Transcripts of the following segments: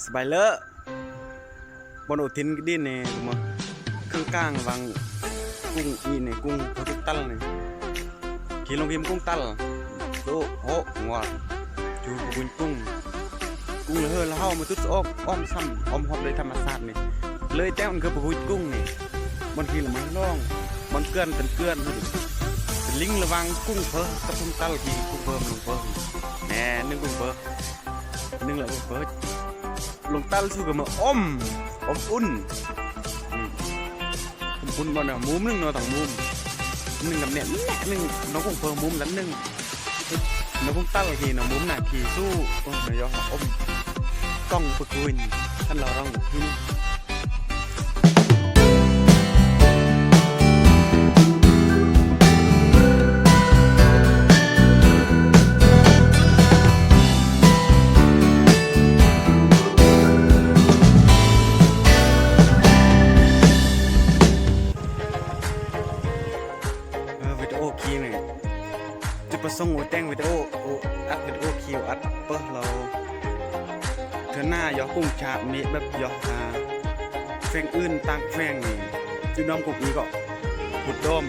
ສະບາຍເລີ ບ່ອນໂອທິນກະດິນນີ້ ເຄິ່ງກາງວັງກຸ້ງອີນີ້ ກຸ້ງເພີກຸ້ງຕັນນີ້ ຂີ່ລົງຫິມກຸ້ງຕັນ ໂດໂຮງວດ ຢູ່ປະກຸຍກຸ້ງ ກຸ້ງລະເຫີລະເຫົ່າມາຕຸດອອກອ້ອມຊ້ຳ ອ້ອມຮອບໂດຍທຳມະຊາດນີ້ ເລີຍແຕ່ມັນຄືປະກຸຍກຸ້ງນີ້ ບ່ອນຂີ່ລະມັນລ່ອງ ບ່ອນເກືອນເປັນເກືອນ ເປັນລິງລະຫວ່າງກຸ້ງເພີກັບກຸ້ງຕັນ ຂີ່ກຸ້ງເພີລົງເພີ ແນ່ ໜຶ່ງກຸ້ງເພີ ໜຶ່ງລະເພີ ລົງຕັນສູ່ກໍມາອົມ ອົມອຸ່ນ ອືມ ອົມອຸ່ນບໍ່ນະ ມຸມໜຶ່ງເນາະ ຕ້ອງມຸມໜຶ່ງກັບແໜ້ນແຫຼະໜຶ່ງ ນ້ອງກຸ້ງເພີມຸມລະໜຶ່ງ ນ້ອງກຸ້ງຕັນທີ່ນ້ອງມຸມນະຂີ່ສູ້ ໂອ້ຍ ນະຢອກອົມ ກ້ອງປະກຸຍ ຄັນລາວຮ້ອງທີ່ນີ້ ເອີ ວິດີໂອຄລິບນີ້ ຈຸດປະສົງໂອແຕ່ງວິດີໂອ ໂອອັດວິດີໂອຄລິບ ອັດເປີດລາວ ເທື່ອໜ້າຢອກກຸ້ງຈາກມີແບບຢອກຫາແຂວງອື່ນຕ່າງແຂວງນີ້ ຢູ່ນ້ອມກຸ້ງອີກໍພຸດໂດມ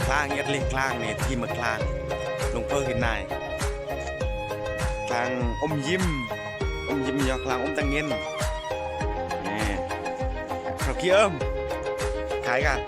ຄລາງເຮັດເລງຄລາງນີ້ ທີ່ມາຄລາງ ລົງເປີເຮັດນາຍ ຄລາງອົມຍິ້ມ ອົມຍິ້ມຢອກຄລາງອົມຕັງເງິນ ນີ້ ເຂົາຂີ້ເອີມ ຂາຍກັນ